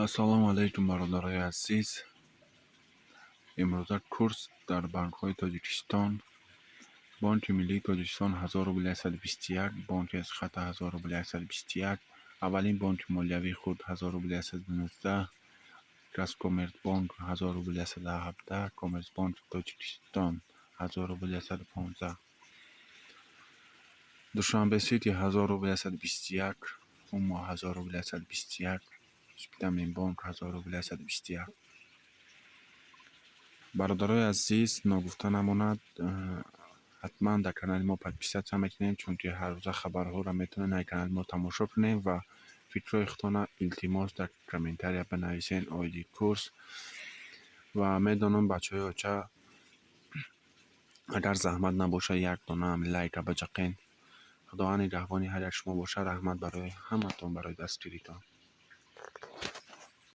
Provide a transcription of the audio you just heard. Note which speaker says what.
Speaker 1: Ассалому алайкум, бародарои азиз. Имрӯза курс дар банкҳои Тоҷикистон: Бонки Миллии Тоҷикистон 1000 рубл 121, Бонки Эсхата 1000 рубл 121, Аввалин бонки молиявии хурд 1000 рубл 119, Казкоммерцбонк 1000 рубл 117, Коммерцбонки Тоҷикистон 1000 рубл 115, Душанбе Сити 1000 рубл 121, Хумо 1000 рубл 121, Спитаменбонк 1000 рубл 121. Бародарои азиз, ногуфта намонад, ҳатман дар канали мо подписаться мекунем, чунки ҳаррӯза хабарҳоро метавонед дар канали мо тамошо кунем ва фикрҳои худтонро, илтимос, дар комментария бинависен оиди курс. Ва медонам, бачаҳои оча, агар заҳмат набошад, як дона лайка баҷақен. Худованд нигаҳбони ҳар як шумо бошад. Раҳмат барои ҳаматон, барои дастгиритон.